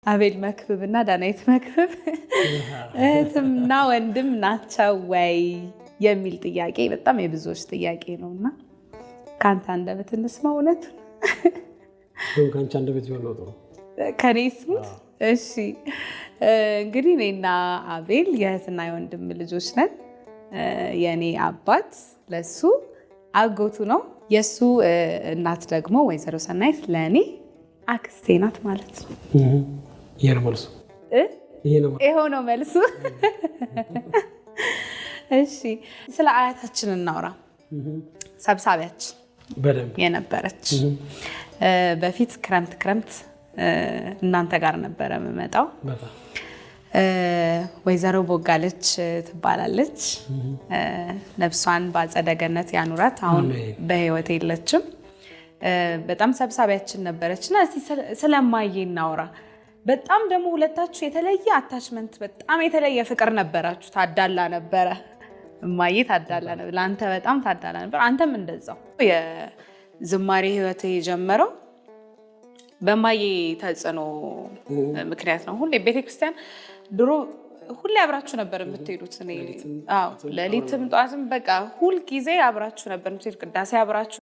አቤል መክብብ እና ዳናይት መክብብ እህትና ወንድም ናቸው ወይ የሚል ጥያቄ በጣም የብዙዎች ጥያቄ ነው እና ከአንተ አንደበት እንስማ እውነቱን። ከአንቺ አንደበት ቢሆን ነው ጥሩ። ከኔ ስሙት። እሺ፣ እንግዲህ እኔና አቤል የእህትና የወንድም ልጆች ነን። የእኔ አባት ለሱ አጎቱ ነው። የእሱ እናት ደግሞ ወይዘሮ ሰናይት ለእኔ አክስቴ ናት ማለት ነው። ይሄ ነው መልሱ። ይኸው ነው መልሱ። እሺ፣ ስለ አያታችን እናውራ። ሰብሳቢያችን የነበረች፣ በፊት ክረምት ክረምት እናንተ ጋር ነበረ የምመጣው። ወይዘሮ ቦጋለች ትባላለች። ነፍሷን በአጸደ ገነት ያኑራት። አሁን በህይወት የለችም። በጣም ሰብሳቢያችን ነበረች እና እስቲ ስለማዬ እናውራ። በጣም ደግሞ ሁለታችሁ የተለየ attachment፣ በጣም የተለየ ፍቅር ነበራችሁ። ታዳላ ነበረ፣ እማዬ ታዳላ ነበር፣ ለአንተ በጣም ታዳላ ነበር። አንተም እንደዛው። የዝማሬ ህይወት የጀመረው በማዬ ተጽዕኖ ምክንያት ነው። ሁሌ ቤተክርስቲያን ድሮ ሁሌ አብራችሁ ነበር የምትሄዱት። ሌሊትም ጠዋትም በቃ ሁል ጊዜ አብራችሁ ነበር የምትሄዱት። ቅዳሴ አብራችሁ